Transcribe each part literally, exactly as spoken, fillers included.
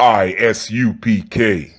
I S U P K.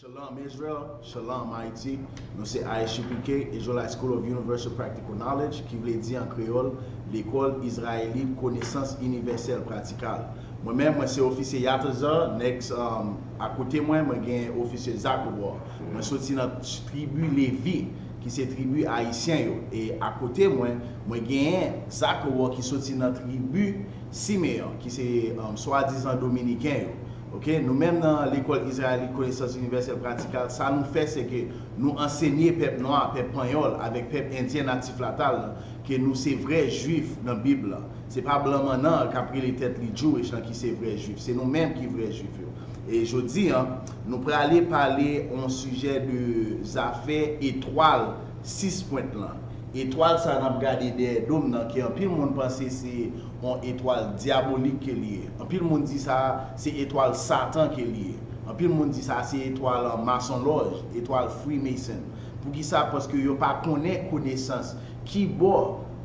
Shalom Israel, Shalom Haiti. Nou se I S U P K, Israelite School of Universal Practical Knowledge, ki vle di an kreyòl, Lekòl Izrayelit Konesans Inivèsèl Pratikal. Mwen menm, mwen se ofisye Yatazar, next, um, akote mwen, mwen gen ofisye Zakobor. Mwen soti nan tribi Levi, ki se tribi ayisyen yo. E akote mwen, mwen genyen Zakobor ki soti nan tribi Simeyon, ki se, um, swadizan Dominiken yo. Ok, nou menm nan Lekòl Izrayelit Konesans Inivèsèl Pratikal, sa nou fè, se ke nou ansenye pèp nwa, pèp panyòl, avèk pèp endyen natif latal lan, ke nou se vrè Jwif nan Bib lan. Se pa blan mannan an k ap rele tèt li Jewish lan ki se vrè Jwif. Se nou menm ki vrè Jwif yo. E jodi a, nou prale pale yon sijè de zafè etwal sis pwent lan. Etwal sa n ap gade dèyè do m nan, ke anpil moun panse se yon etwal dyabolik ke li ye. Anpil moun di sa se etwal Satan ke li ye. Anpil moun di sa se etwal, uh, masonlòj, etwal Freemason. Poukisa? Paske yo pa konnen konesans ki bò,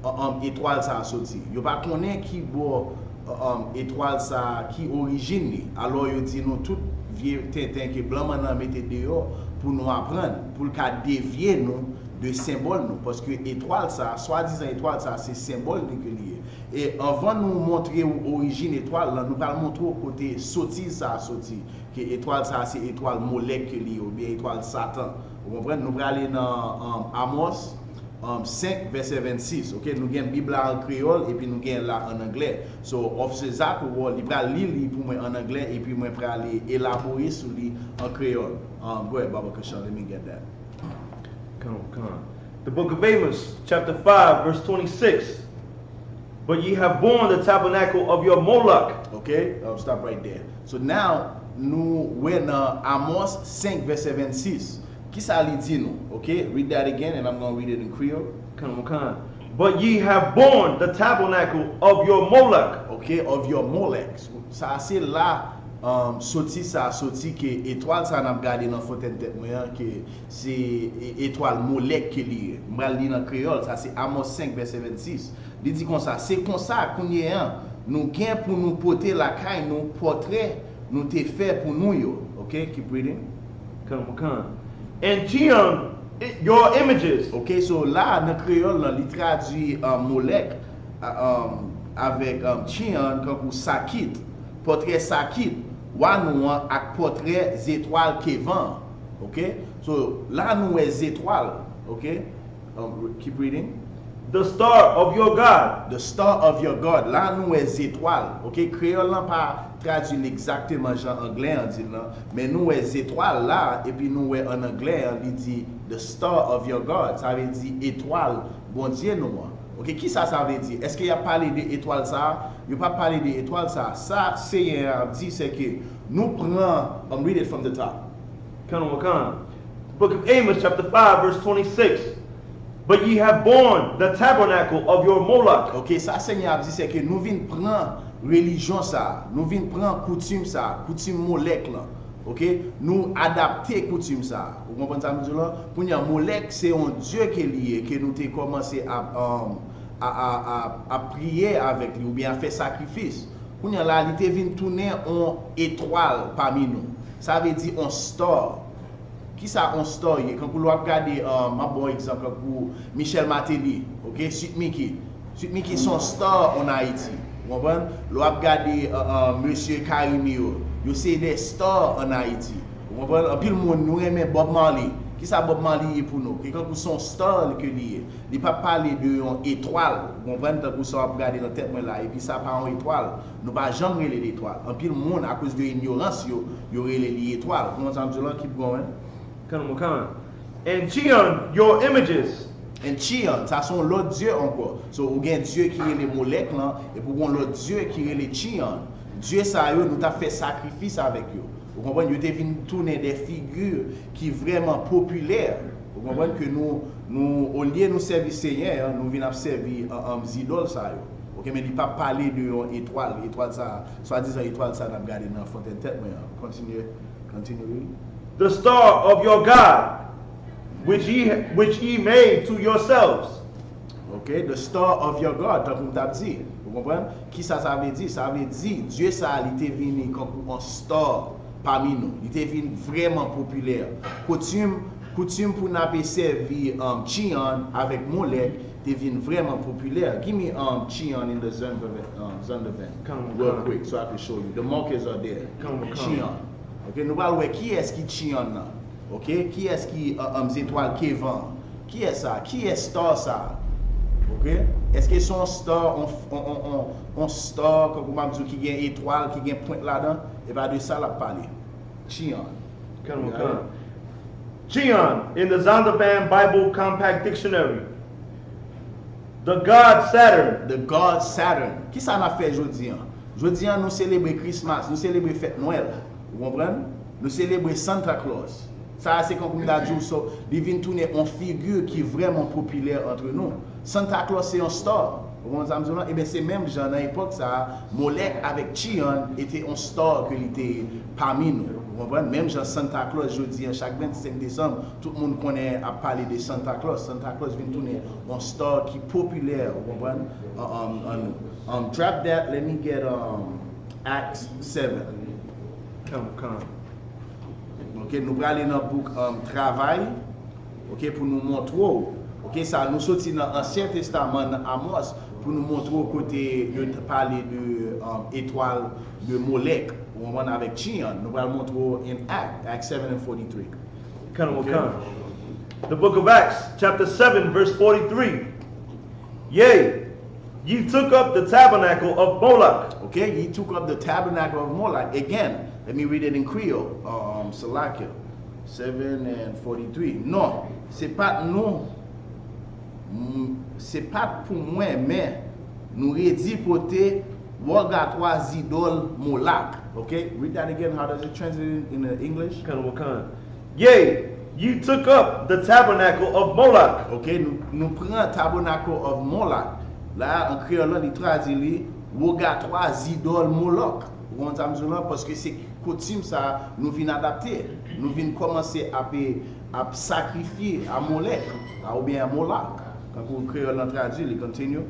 uh, um, etwal sa a soti. Yo pa konnen ki bò, uh, um, etwal sa a, ki orijin li. Alò, yo di nou tout vye tenten ke blan mannan mete deyò pou nou aprann, pou l ka devye nou de senbòl nou. Paske etwal sa a, swadizan etwal sa a, se senbòl li ke li ye. E anvan nou montre w orijin etwal lan, nou pral montre w kote sotiz sa a soti. Ke etwal sa a se etwal Molèk ke li ye, oubyen etwal Satan. Ou konprann? Nou prale nan, um, Amos, um, senk, vèsè vennsis. Ok, nou gen Bib la an kreyòl, epi nou gen l la an anglè. So, Officer Zach, ou wè, li pral li li pou mwen an anglè, epi mwen prale elabore sou li an kreyòl. Um, go ahead, Baba Kashan, let me get that. Come on, come on. The book of Amos, chapter five, verse twenty-six. But ye have borne the tabernacle of your Moloch. Ok, um, stop right there. So now, nou wè nan Amos senk, vèsè vennsis. Kisa li di nou? Ok, read that again, and I'm gonna read it in Creole. Come on, come on. But ye have borne the tabernacle of your Moloch. Ok, of your Molech. Sa se la, um, soti sa soti ke etwal sa n ap gade nan fontèn tèt mwen an, ke se e-, etwal Molèk ke li ye. M pral li nan kreyòl, sa se Amos senk, vèsè vennsis. Li di konsa, se konsa, kounye a, nou gen pou nou pote lakay nou pòtrè nou te fè pou nou yo. Ok, keep reading. Come, come. And Chion, i-, your images. Ok, so la, nan kreyòl lan, li tradui, uh, Molèk, uh, um, avèk, um, Chion, kankou Sakit, pòtrè Sakit, wa nou an, ak pòtrè zetwal Kevan. Ok? So, la nou wè zetwal. Ok? Um, keep reading. The star of your God. The star of your God. La nou wè zetwal. Ok? Kreyòl lan pa tradui l egzakteman jan anglè an di l lan, men nou wè zetwal la, epi nou wè an anglè an, li di the star of your God. Sa vle di etwal Bondye nou an. Ok, kisa sa vle di? Èske y ap pale de etwal sa a? Yo p ap pale de etwal sa a. Sa Senyè a ap di, se ke nou pran, um, read it from the top. Come on, come on. Book of Amos, chapter five, verse twenty-six. But ye have borne the tabernacle of your Moloch. Ok, sa Senyè a ap di, se ke nou vin pran relijyon sa a, nou vin pran koutim sa a, koutim Molèk lan. Ok? Nou adapte koutim sa a. Ou konprann sa m di w lan? Kounye a, Molèk se yon dye ke li ye, ke nou te kòmanse ap, um, a, a, a, ap priye avèk li, oubyen ap fè sakrifis. Kounye a la, li te vin tounen yon etwal pami nou. Sa vle di on star. Kisa on star ye? Kankou lè w ap gade, uh, m ap ba w egzanp, kankou Michel Martelly, ok? Sweet Micky. Sweet Micky se on star an Ayiti. Ou konprann? Lè w ap gade, uh, uh, mesye Carimi yo, yo se de star an Ayiti. Ou konprann? Anpil moun, nou renmen Bob Marley. Kisa Bob Marley ye pou nou? Ke kankou se on star ke li ye. Li p ap pale de yon etwal, ou konprann, tankou sa w ap gade nan tèt mwen la, epi sa pa yon etwal. Nou pa janm rele l etwal. Anpil moun, akoz de inyorans yo, yo rele li etwal. Ou konprann sa m di w la? Keep going. Calm, calm. And Cheon, your images. And Cheon, sa se yon lòt dye ankò. So, ou gen dye ki rele Molèk lan, epi ou gen yon lòt dye ki rele Cheon. Dye sa yo, nou t ap fè sakrifis avèk yo. Ou konprann? Yo te vin tounen de figi ki vrèman popilè. Ou konprann ke nou, nou, olye nou sèvi Senyè an, nou vin ap sèvi, um, um, zidòl sa yo. Ok, men li pa pale de yon etwal. Etwal sa, swadizan etwal sa n ap gade nan fontenn tèt mwen an. Kontinye, kontinye, wi. The star of your God, which ye, which ye made to yourselves. Ok, the star of your God, tankou m t ap di. Ou konprann? Kisa sa vle di? Sa vle di, dye sa a, li te vini kankou yon star pami nou. Li te vin vrèman popilè. Koutim, koutim pou n ape sèvi, um, Cheon avèk Molèk te vin vrèman popilè. Give me, um, Cheon in the Zondervan, um, Zondervan, real quick, so I can show you. The markers are there. Cheon. Ok, nou pral wè kiyès ki Cheon nan. Ok, kiyès ki, uh, um, zetwal Kevan? Kiyès sa? Kiyès star sa? Ok, èske se yon star, on, on, on, on, on star, kankou m ap di w, ki gen etwal, ki gen pwent ladan? E pa de sa l ap pale. Cheon. Calm, calm. Cheon, in the Zondervan Bible Compact Dictionary, the god Saturn. The god Saturn. Kisa n ap fè jodi an? Jodi an, nou selebre Christmas, nou selebre fèt Nwèl. Ou konprann? Nou selebre Santa Claus. Sa a se kankou m ta di w, so, li vin tounen yon figi ki vrèman popilè antre nou. Santa Claus se yon star. Ou konprann sa m di w lan? Ebyen, se menm jan nan epòk sa a, Molèk avèk Cheon ete yon star ke li te ye pami nou. Ou konprann? Menm jan Santa Claus jodi an, chak vennsenk desanm, tout moun konnen ap pale de Santa Claus. Santa Claus vin tounen yon star ki popilè, ou konprann? An, an, an nou. Um, drop that, let me get, um, Acts seven. Calm, calm. Ok, nou prale nan bouk, um, Travay. Ok, pou nou montre w. Ok, sa nou soti nan Ansyen Testaman, nan Amòs, pou nou montre w kote yo t pale de, um, etwal de Molèk. Ou konprann, avèk Cheon. Nou pral montre w in Act, Act seven and forty-three. Calm, calm. The book of Acts, chapter seven, verse forty-three. Yea, ye took up the tabernacle of Moloch. Okay, ye took up the tabernacle of Moloch. Again, let me read it in Creole. Um, Salakia, seven and forty-three. Non, se pa t nou, mm, se pa t pou mwen, men nou redi pote wògatwa zidòl Molak. Okay, read that again. How does it translate in, in English? Calm, calm. Yea, ye took up the tabernacle of Moloch. Ok, nou, nou pran Tabernacle of Moloch. La, an kreyòl la, li tradui li wogatwa zidòl Molòk. Ou konn sa m di w lan? Paske se koutim sa a nou vin adapte. Nou vin kòmanse ap, ap sakrifye a Molèk, a, oubyen a Molak. Tankou kreyòl lan tradui li, continue.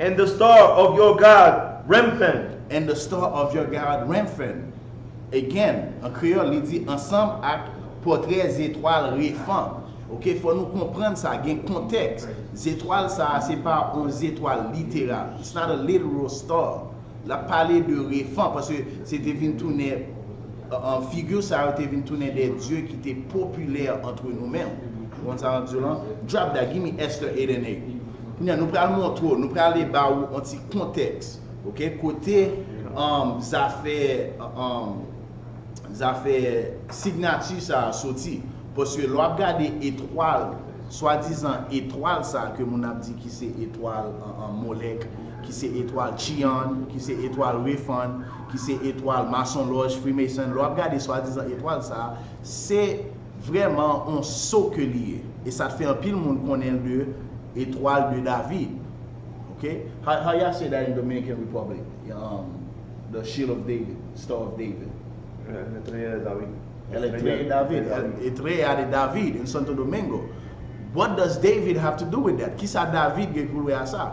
And the star of your God, Remphan. And the star of your God, Remphan. Again, an kreyòl, li di ansanm ak pòtrè zetwal Refan. Ok, fò nou konprann sa, gen kontèks. Zetwal sa a, se pa yon zetwal literal. It's not a literal star. L ap pale de Refan, paske se te vin tounen, an, an, figi sa yo te vin tounen de dye ki te popilè antre nou menm. Ou konn sa m ap di w lan? Drop that, give me Esther eight and eight. Kounye a, nou pral montre w, nou prale ba w yon ti kontèks. Ok, kote, um, zafè, um, zafè signati sa a soti. Paske lè w ap gade etwal, swadizan etwal sa a ke moun ap di ki se etwal, an, an, Molèk, ki se etwal Chian, ki se etwal Refan, ki se etwal masonlòj, Freemason, lè w ap gade swadizan etwal sa a, se vrèman yon so ke li ye. E sa t fè anpil moun konnen l de etwal de David. Ok? How, how y'all say that in Dominican Republic? Um, the Shield of David, Star of David. Eh, la estrella de David. La estrella de David, la estrella de David en Santo Domingo. What does David have to do with that? Kisa David gen pou l wè a sa?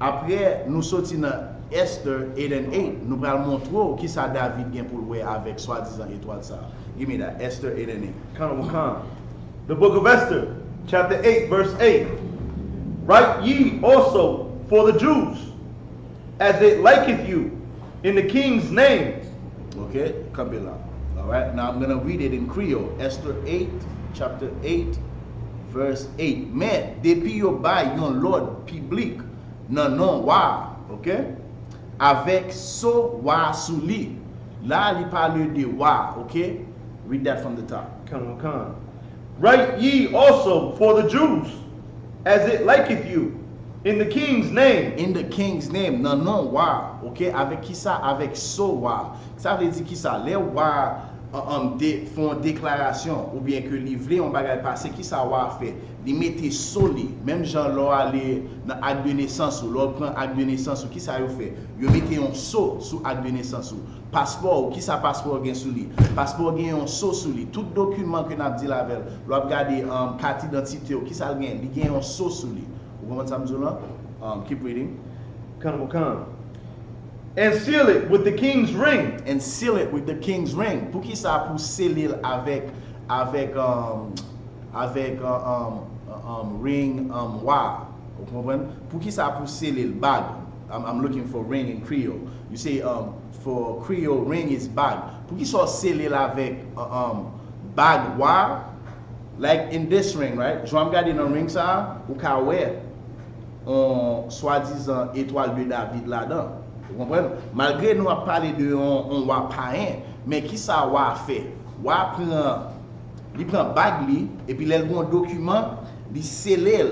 Apre, nou soti nan Esther eight and eight, nou pral montre w kisa David gen pou l wè avèk swadizan etwal sa a. Give me that, Esther eight and eight. Come, come. The book of Esther, chapter eight, verse eight. Write ye also for the Jews, as it liketh you, in the king's name. Ok, kanpe la. Alright, now I'm gonna read it in Creole. Esther eight, chapter eight, verse eight. Men, depi yo bay yon lòd piblik nan non wa, ok? Avèk so wa sou li. La, li pale de wa, ok? Read that from the top. Come, come. Write ye also for the Jews, as it liketh you, in the king's name. In the king's name, nan non wa, ok? Avèk kisa? Avèk so wa. Sa vle di kisa? Lè wa an, an, de, fè yon deklarasyon oubyen ke li vle yon bagay pase, kisa wa fè? Li mete so li. Menm jan lè w ale nan ak de nesans ou, lè w pran ak de nesans ou, kisa yo fè? Yo mete yon so sou ak de nesans ou. Paspò ou, kisa paspò gen sou li? Paspò gen yon so sou li. Tout dokiman ke n ap deal avè l, lè w ap gade um, kat idantite w, kisa l gen? Li gen yon so sou li. Ou konprann sa m di w lan? Um, keep reading. Come, come. And seal it with the king's ring. And seal it with the king's ring. Poukisa pou sele l avèk, avèk, um, avèk uh, um, uh, um, ring um, wa? Ou konprann? Poukisa pou sele l bag? I'm, I'm looking for ring in Creole. You say um, for Creole, ring is bag. Poukisa w sele l avèk uh, um, bag wa? Like in this ring, right? Jan m gade nan ring sa a, ou ka wè yon swadizan etwal de David ladan. Ou konprann? Malgre nou ap pale de yon, yon wa payen, men kisa wa fè? Wa pran, li pran bag li, epi lè l gen yon dokiman, li sele l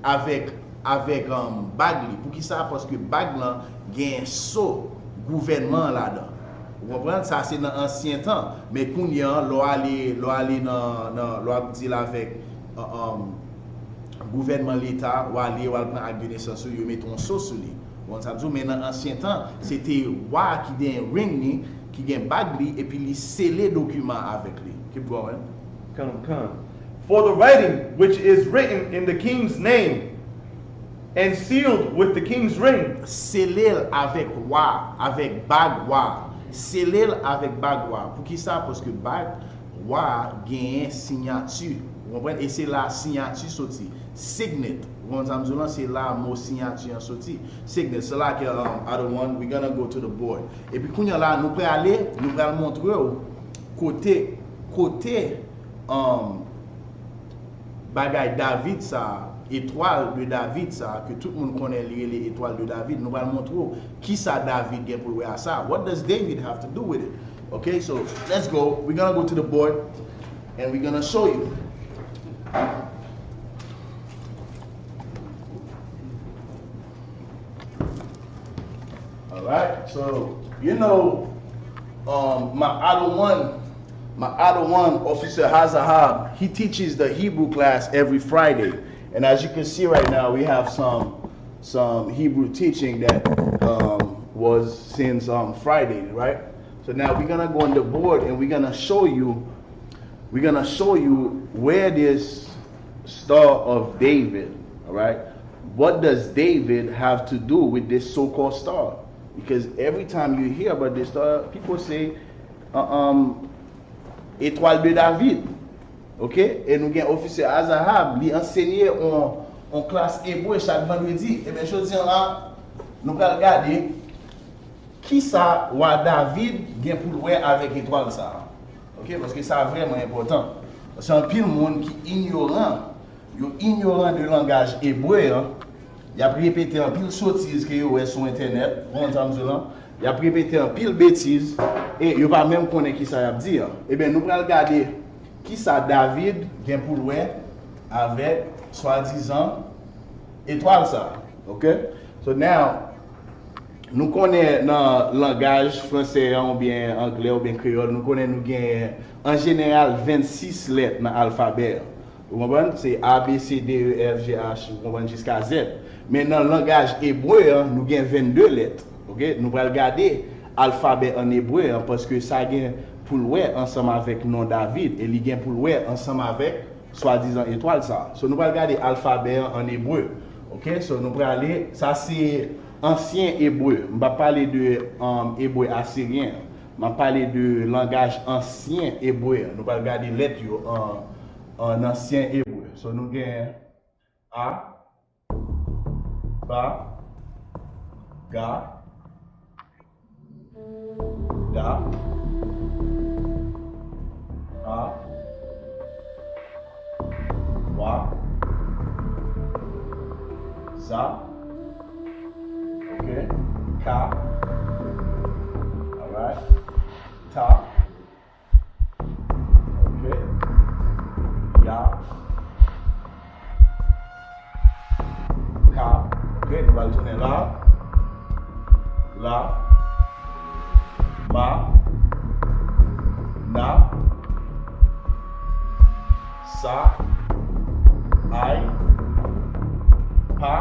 avèk, avèk um, bag li. Poukisa? Paske bag lan gen so gouvènman an ladan. Ou konprann? Sa se nan ansyen tan. Men kounye a, lè w ale, lè w ale nan, nan, lè w ap deal avèk uh, um, gouvènman leta, w ale, w al pran ak de nesans ou, yo mete yon so sou li. Ou konn sa m di w, men nan ansyen tan, se te wa ki gen ring li, ki gen bag li, epi li sele dokiman avèk li. Keep going. Come, come. For the writing which is written in the king's name and sealed with the king's ring. Sele l avèk wa, avèk bag wa. Sele l avèk bag wa. Poukisa? Paske bag wa genyen siyati. Ou konprann? E se la siyati soti. Signet. Ou konprann sa m di w lan? Se la mo siyati an soti. Signet. So like um, other one, we gonna go to the board. Epi kounye a la, nou prale, nou pral montre w kote, kote um, bagay David sa, etwal de David sa, ke tout moun konnen li rele etwal de David, nou pral montre w kisa David gen pou l wè a sa. What does David have to do with it? Okay, so let's go. We're gonna go to the board and we're gonna show you. All right, so you know, um, my other one, my other one, Officer Hazahab, he teaches the Hebrew class every Friday. And as you can see right now, we have some some Hebrew teaching that um, was since um, Friday, right? So now we're gonna go on the board and we're gonna show you, we're gonna show you where this Star of David, all right? What does David have to do with this so-called star? Because every time you hear about this star, people say, uh, um, Etwal de David. Ok? E nou gen Ofisye Azahab, li ansenye on, on klas ebre chak vandredi. Ebyen, jodi an la, nou pral gade kisa wa David gen pou l wè avèk etwal sa a. Ok? Paske sa vrèman enpòtan. Paske anpil moun ki inyoran, yo inyoran de langaj ebre an, y ap repete anpil sotiz ke yo wè sou entènèt, ou konprann sa m di w lan? Y ap repete anpil betiz, e yo pa menm konnen kisa y ap di an. Ebyen, nou pral gade kisa David gen pou l wè avèk swadizan etwal sa. Ok? So now, nou konnen nan langaj fransè an, oubyen anglè, oubyen kreyòl, nou konnen nou gen, an jeneral, vennsis lèt nan alfabè an. Ou konprann? Se A, B, C, D, E, F, G, H, ou konprann, jiska Z. Men nan langaj ebre an, nou gen vennde lèt. Ok? Nou pral gade alfabè an ebre an, paske sa gen pou l wè ansanm avèk non David, e li gen pou l wè ansanm avèk swadizan etwal sa. So, nou pral gade alfabè an an ebre. Ok? So, nou prale, sa se, ansyen ebre. M p ap pale de, um, ebre asiryen. M ap pale de langaj ansyen ebre. Nou pral gade lèt yo an, an ansyen ebre. So, nou gen a, ba, ga, da, a, wa, za, ok, ka, alright, ta, ok, ya, ka, ok, nou pral tounen la, la, ma, na, sa, ay, pa,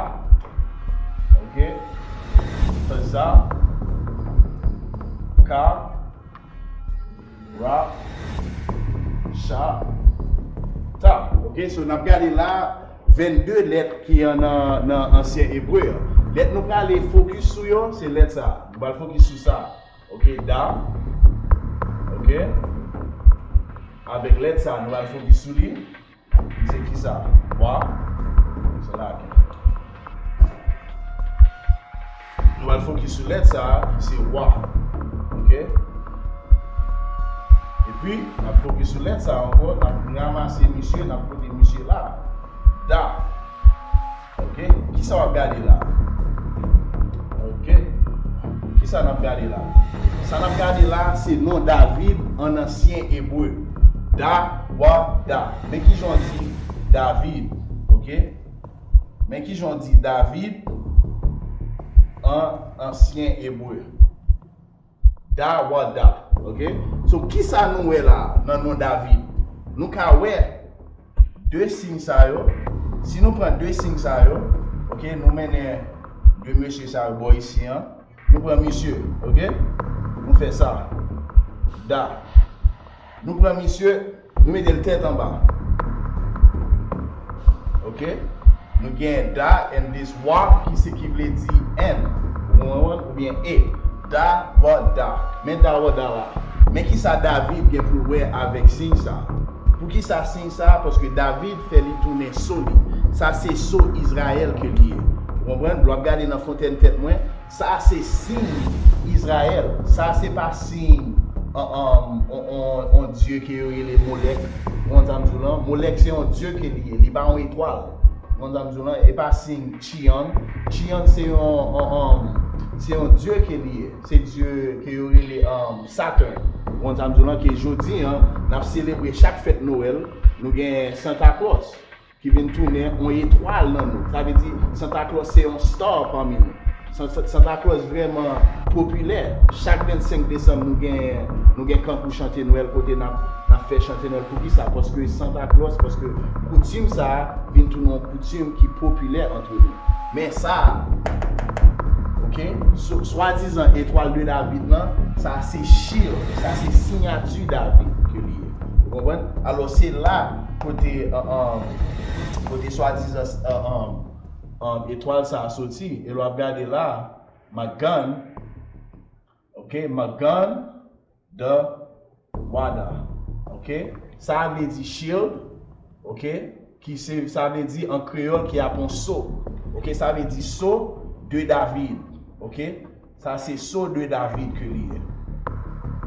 ok, sa, ka, ra, cha, ta. Ok, so n ap gade la, vennde lèt ki an nan, nan ansyen ebre an. Lèt nou prale fokis sou yo, se lèt sa. Nou pral fokis sou sa. Ok, da. Ok. Avèk lèt sa, nou pral fokis sou li. Li se kisa? Wa. Se la ki. Nou al fokis sou lèt sa a, ki se wa. Ok? Epi, n ap fokis sou lèt sa a ankò, n ap ranmase misye, n ap pote misye la. Da. Ok? Kisa w ap gade la? Ok? Kisa n ap gade la? Sa n ap gade la, se non David an ansyen ebre. Da, wa, da. Men kijan w di David. Ok? Men kijan w di David an ansyen ebre. Da, wa, da. Ok? So, kisa nou wè la nan non David? Nou ka wè de siy sa yo. Si nou pran de siy sa yo, ok, nou mennen de mesye sa yo bò isi an. Nou pran misye, ok? Nou fè sa. Da. Nou pran misye, nou mete l tèt anba. Ok? Nou gen da and this wa, ki se ki vle di and. Ou konprann? Oubyen e. Da, wa, da. Men da, wa, da la. Men kisa David gen pou l wè avèk siy sa? Poukisa siy sa? Paske David fè li tounen so li. Sa se so Izrayèl ke li ye. Ou konprann? Lè w ap gade nan fontèn tèt mwen, sa se siy Izrayèl. Sa se pa siy, an, an, on, on, on dye ke yo rele Molèk. Ou konn sa m di w lan? Molèk se yon dye ke li ye. Li pa yon etwal. Ou konn sa m di w lan? E pa siy Chian. Chian se yon, an, an, se yon dye ke li ye. Se dye ke yo rele, an, Saturn. Ou konn sa m di w lan? Ke jodi an, n ap selebre chak fèt Nwèl, nou gen Santa Claus ki vin tounen yon etwal nan nou. Sa vle di, Santa Claus se yon star pami nou. San-, San-, Santa Claus vrèman popilè. Chak vennsenk desanm, nou gen, nou gen kankou chante Nwèl kote n ap, n ap fè chante Nwèl. Poukisa? Paske Santa Claus, paske koutim sa a vin tounen yon koutim ki popilè antre nou. Men sa a, ok, so-, swadizan etwal de David lan, sa se shield, sa se siyati David ke li ye. Ou konprann? Alò, se la kote, an, an, kote swadizan, an, an, an, etwal sa a soti. E lè w ap gade la, Magan, ok, Magan, da, wa, da. Ok? Sa vle di shield, ok? Ki se, sa vle di an kreyòl ki ap on so. Ok? Sa vle di so de David. Ok? Sa se so de David ke li ye.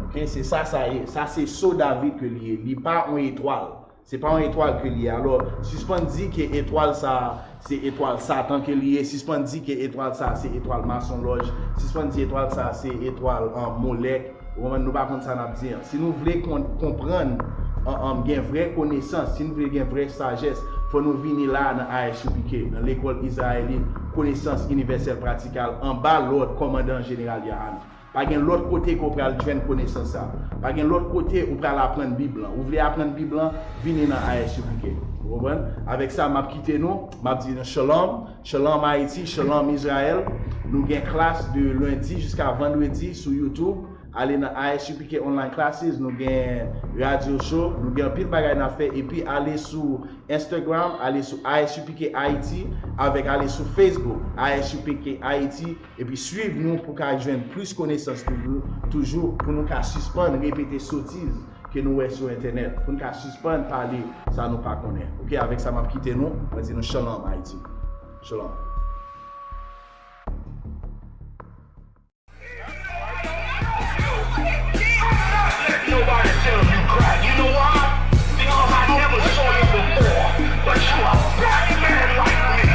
Ok? Se sa sa ye. Sa se so David ke li ye. Li pa on etwal. Se pa yon etwal ke li ye. Alò, sispann di ke etwal sa a, se etwal Satan ke li ye. Sispann di ke etwal sa a, se etwal masonlòj. Sispann di etwal sa a, se etwal, an, Molèk. Ou konprann? Nou pa konn sa n ap di an. Si nou vle kon-, konprann, an, an, gen vrè konesans, si nou vle gen vrè sajès, fò nou vini la nan I S U P K, nan Lekòl Izrayelit Konesans Inivèsèl Pratikal, anba lòd Kòmandan Jeneral Yahan. Pa gen lòt kote ke w pral jwenn konesans sa a. Pa gen lòt kote ou pral aprann Bib lan. Ou vle aprann Bib lan, vini nan I S U P K. Ou konprann? Avèk sa, m ap kite nou. M ap di nou shalom. Shalom Ayiti, shalom Izrayèl. Nou gen klas de lendi jiska vandredi sou YouTube ale nan I S U P K Online Classes, nou gen radio show, nou gen anpil bagay n ap fè, epi ale sou Instagram, ale sou I S U P K Haiti, avèk ale sou Facebook, I S U P K Haiti, epi swiv nou pou ka jwenn plis konesans toujou, toujou pou nou ka sispann repete sotiz ke nou wè sou entènèt, pou nou ka sispann pale sa nou pa konnen. Ok, avèk sa m ap kite nou, mwen di nou shalom Haiti. Shalom. Nobody tell you cry. You know why? Because I never saw you before. But you a black man like me.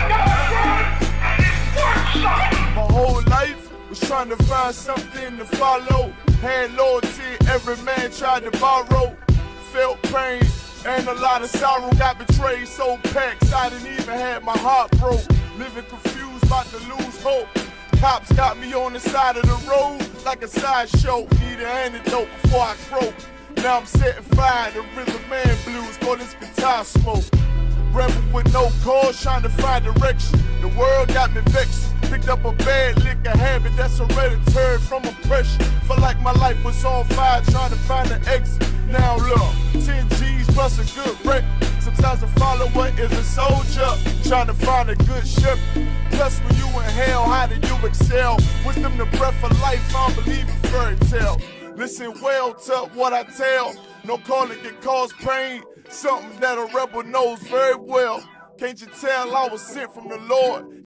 And it's worth something. My whole life was trying to find something to follow. Had loyalty, every man tried to borrow. Felt pain and a lot of sorrow. Got betrayed, so packed, I didn't even have my heart broke. Living confused, about to lose hope. Cops got me on the side of the road like a sideshow. Need an antidote before I croak. Now I'm setting fire to rhythm and blues, call this guitar smoke. Rebel with no cause, trying to find direction. The world got me vexed. Picked up a bad liquor habit that's hereditary from oppression. Felt like my life was on fire, trying to find an exit. Now look, ten G's plus a good record. Sometimes a follower is a soldier, trying to find a good shepherd. Plus, when you in hell, how do you excel? Wisdom the breath of life, I don't believe in fairy tale. Listen well to what I tell. No calling can cause pain. Something that a rebel knows very well. Can't you tell I was sent from the Lord?